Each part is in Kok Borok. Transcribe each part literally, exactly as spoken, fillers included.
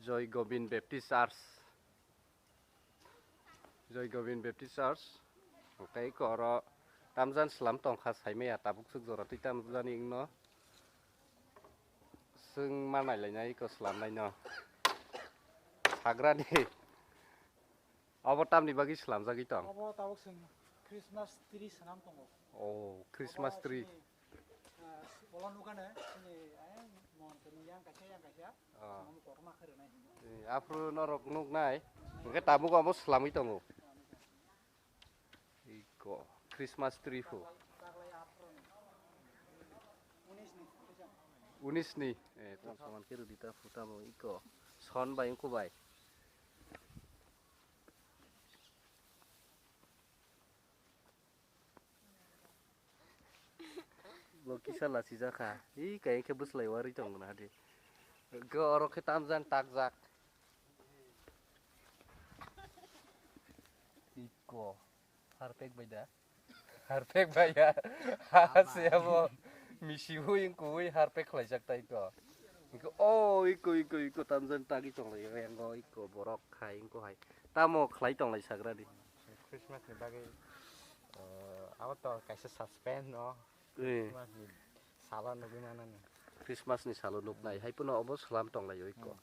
Joy Govind Baptist Church. Joy Govind Baptist Church. Hwnkhe eko oro tamjani slam tongkha, saimaya tabuk swk jora twi tamjani wngno. Chwng ma nailainai eko slamnaino. Sagrani. Obo tamni bagwi slamjagwi tong? Obo tabuk chwng Christmas tree swnam tongo. Oh, Christmas tree. Obo chini, ah, ola nukha ne, chini, eh, mon toni yang kaisa, yang kaisa, ah, swnam kotorma khe rwnai. Eh, aphuru norok nuknai, hwnkhe tabuk obo slamwi tongo. Iko, Christmas tree pho. Unis ni, eh, tong saman khe rwdi ta phu tamo iko. Son bai wngkho bai. Bo kisa lachijak kha. Ih, kaya khe bwslai warwi tongo na di. Go oro khe tamjani takjak. Iko. Harpek bai da. Harpek bai ya. Ha, se abo misi hui kuwi harpek khlaijak tai ko. Iko, oh, iko, iko, iko, tamjani tagi tonglai, yango, iko, borok khai, iko hai. Tamo khlai tonglai sagra di. Christmas ni bagwi, eh, abo to kaisa suspense no. Eh. Christmas ni salo nugwi manani. Christmas ni salo nuknai, hai phano obo slam tonglai, iko. Hmm.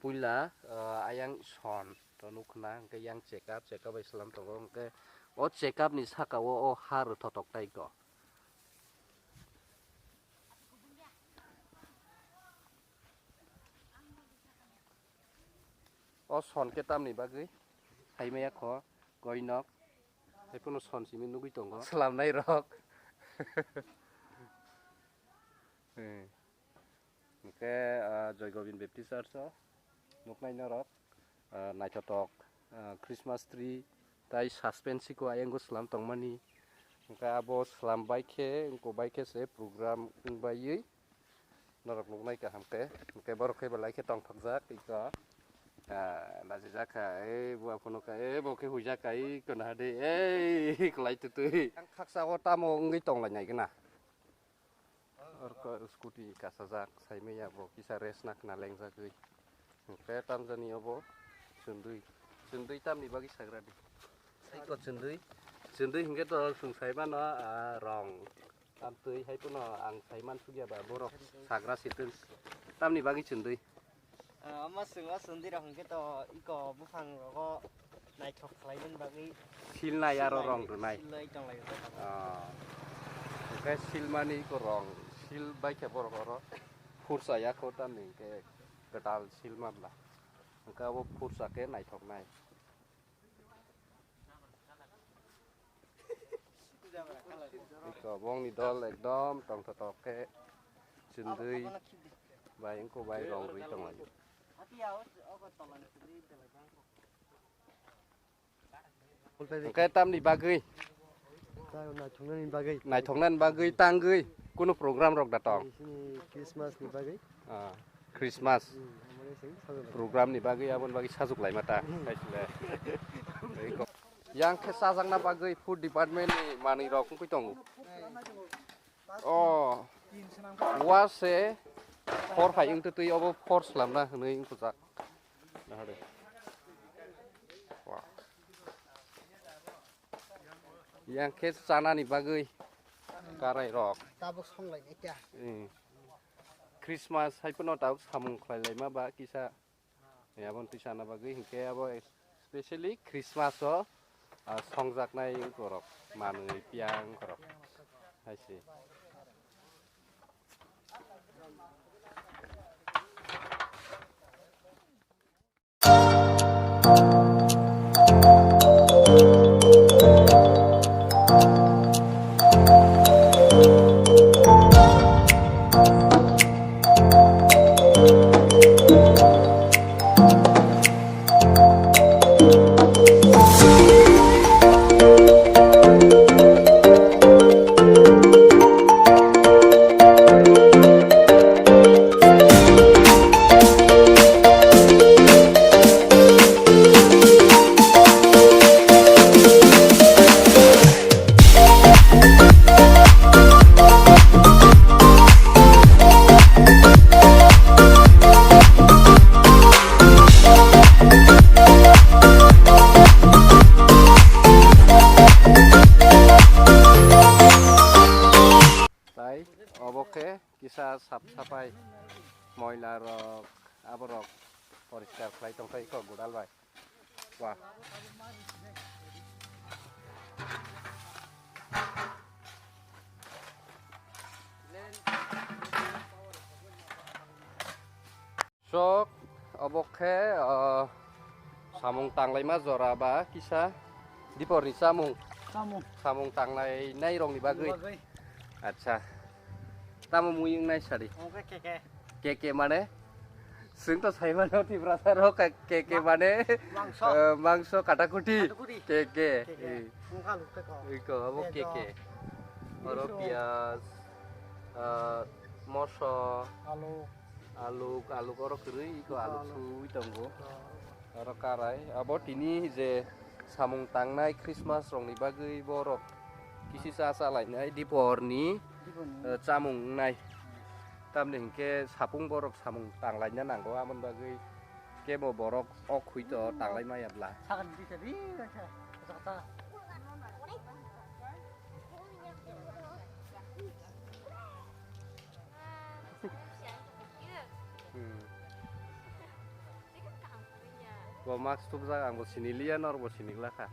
Puila, eh, ayang son to nukna, hwnkhe yang check up, check up bai slam tongo, hwnkhe o check up ni saka o, o har thotok tai ko. O son khe tamni bagwi? Haimaya kho, koinok, hai phano son simi nugwi tongo. Slamnai rok. Hmm. Hwnkhe, ah, Joy Govind Baptist Church o nuknai norok, ah, naithotok, ah, Christmas tree tai suspense ko ayang o slam tongmani. Hwnkhe abo slam bai khe, wngko bai khe se program wng baiwi norok nuknai kaham khe. Hwnkhe borok khe belai khe tongthokjak iko, ah, lachijak kha, ei bo aphano kha, ei bo khe huijak kha, ei kono hade, ei kwlai twtwi. Ang khaksa o tamo wngwi tonglainai gana. Orko scooty kasajak, saimaya bo kisa rest nakna lengjagwi. Hwnkhe tamjani obo chwndwi. Chwndwi tamni bagwi sagra di? Saiko chwndwi. Chwndwi hwnkhe to chwng saimano, ah, rong. Tamtwi hai phano ang saiman sugya ba borok sagra sitwng. Tamni bagwi chwndwi? Ah, omo chwng o chwndwi rok hwnkhe to iko buphang rogo naithok khlaimani bagwi silnai aro rong rwnai. Silnai tonglai rok. Ah. Hwnkhe silmani iko rong, sil bai khe borok oro phursa ya kho tamni hwnkhe kwtal sil manla. Hwnkhe abo phursa khe naithoknai. Iko bongni dol ekdom tongthotok khe chwndwi bai wngkho bai rong rwi tonglaio. Hwnkhe tamni bagwi? Naithoknani bagwi. Naithoknani bagwi tangwi kunu program rok da tong? Chini Christmas ni bagwi. Ah, Christmas. Hmm, amore sing sajak lai. Program ni bagwi aboni bagwi sajak laima ta. Hmm. Khaisile. Yang khe chajakna bagwi food department ni manwi rok wngwi tongo. Oh. Wa se hor hai wngtwi twi obo force lamna hwnwi wngkujak. Nahade. Wah. Yang khe chanani bagwi karai rok. Tabuk songlai ekya. Hmm. Christmas hai phano tabuk samung khlai laima ba kisa. Ya, aboni twi sana bagwi hinkhe abo specially Christmas o, ah, songjaknai borok manwi piyang borok hai se. Sapai moila rok, aborok poriskar khlai tongkha iko godal bai. Wah. Sok, obo khe, ah, samung tanglaima jora ba kisa diporni chamung. Chamung. Samung tanglainai rokni bagwi. Bagwi. Acha. Tamo mui wngnai sadi? Omo khe K K. K K mane? Chwng to sai mano Tiprasa rok K K Ma-, mane, mangso. Eh, mangso katakuti. Katakuti. K K. K K. Eh. Wngkha lukte ko. Iko, abo K K. Bedo. Oro piyaj, eh, moso. Alu. Aluk, aluk oro kwrwi, iko aluk suwi tongo. Oro karai. Abo tini je samung tangnai Christmas rokni bagwi borok kisi cha cha lainai diporni, eh, chamung wngnai. Tamni hinkhe sapung borok samung tanglaina nango, amoni bagwi kebo borok ok khui to tanglai maya bla. Hmm. Bo mask tubjak, ang bo sini liya, nor bo sini glakha.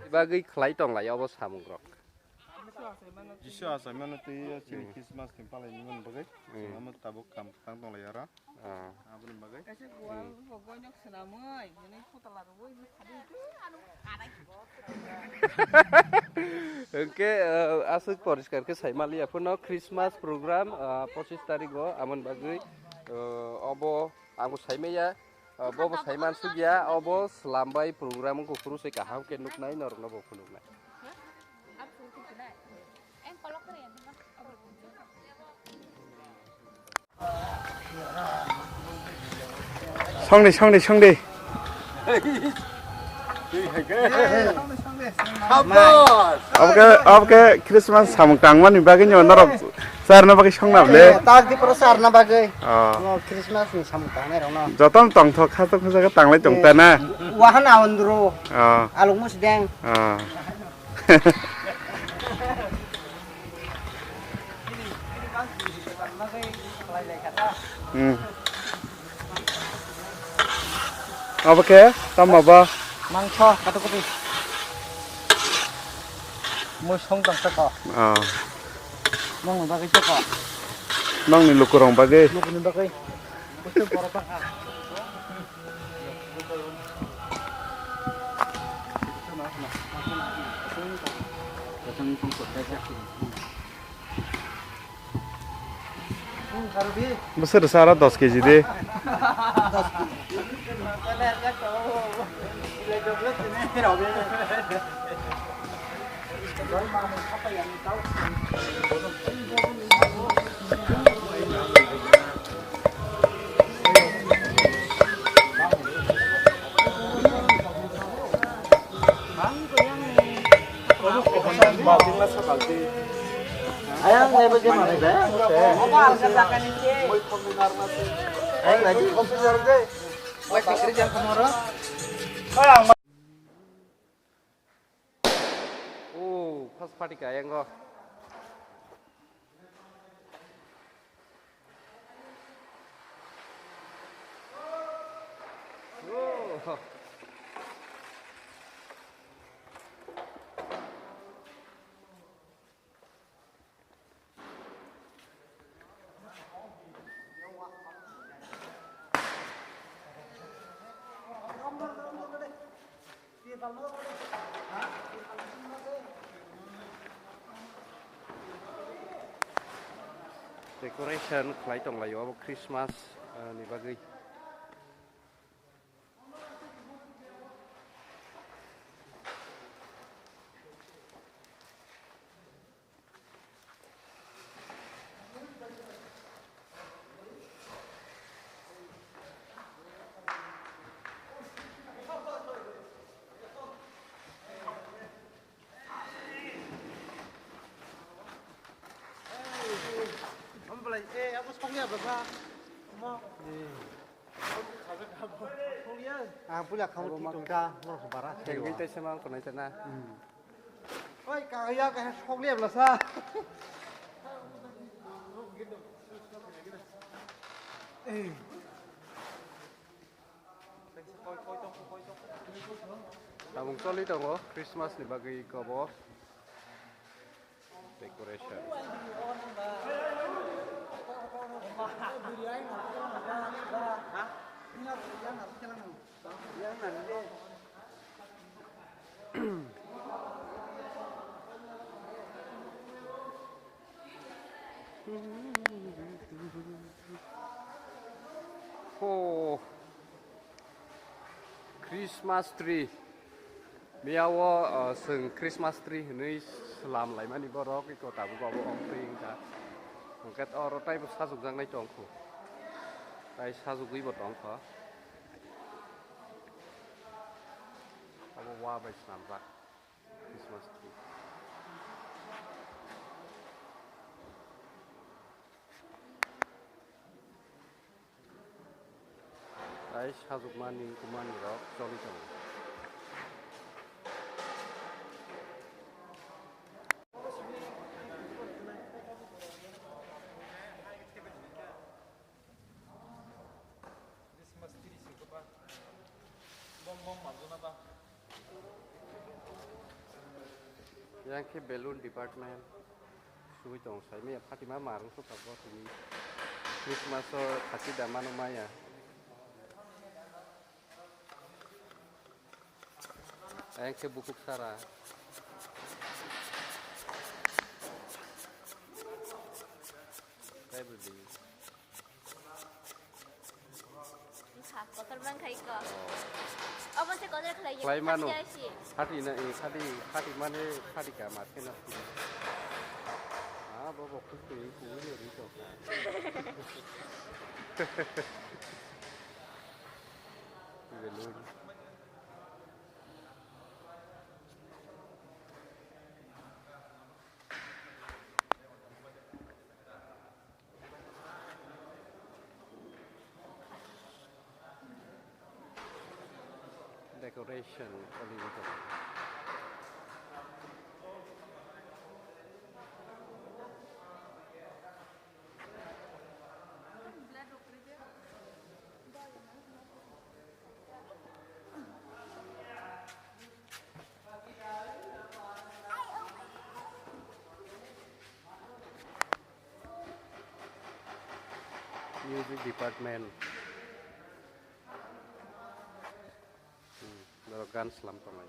Bagwi khlai tong lai obo samung rok. Jisu achaimano twi chini Christmas ni palai mani bagwi. Hmm. Chwng amo tabuk kam tang tong lai oro. Ah. Aboni bagwi. Kaisa gual bo boinok swnamwi, hwnwi putla rwui. Hwnkhe, eh, aswk poriskar khe sai maliya phano Christmas program, ah, pochis tarikgo, amoni bagwi, eh, obo angbo sai maya, ah, bobo sai mansukya, obo swlambai program wngkha, phuru se kaham khe nuknai, norokno bo phunuknai. Songdi, songdi, songdi. Obo khe, obo khe Christmas samung tangmani bagwi no norok charna bagwi songna ble. Eh, tak di pura charna bagwi. Oh. Omo Christmas ni samung tangnai rokno. Jotom tongthok kha to khusa khe tanglai tong ta na. Wahan aundro. Oh. Aluk mus deng. Oh. Hmm. Abo khe tamo ba? Mangso katokuti. Mui song tang saka. Ah. Nongni bagwi saka. Nongni lukurok bagwi. Lukurok bagwi. Bwswk rwsa aro dos kg de. Ayang level ke mana ba? Ayang lagi. Oh, first party ka yang go. Oh. Decoration khlai tong laio abo Christmas, ah, ni bagwi. Ang puila khamu ti tongka, norok bara. Tengwi tei sema ang tonai tana. Hmm. Oi, kaya kaya sokle bla sa. Tabuk choli tongo Christmas ni bagwi kobo decoration. Oh, Christmas tree. Miyao, uh, chwng Christmas tree hwnwi slam laimani borok, iko tabuk abo ongtwi wngkha. Hwnkhe oro taibo sajukjaknai tongkhu. Tai sajugwibo tongkha. Abo wa bai swnamjak Christmas tree. Tai sajukmani wngkukmani rok choli tongo. Yang khe balloon department sugui tong, saimaya Fatima ma rwng sukha bo tini Christmas o khati da mano maya. Ayang khe bukhuk sara. Tei bwdwi. Wngkha, kotor man khai ko. Obo se kotor khlai. Khlai mano. Khati asi. Khati na, eh, khati, khati mane, khati ka ma khe na. Ah, bo bo khuk twi ku ni ri to kha. Balloon. Decoration, music department. Hmm, norok gan slam tonglai.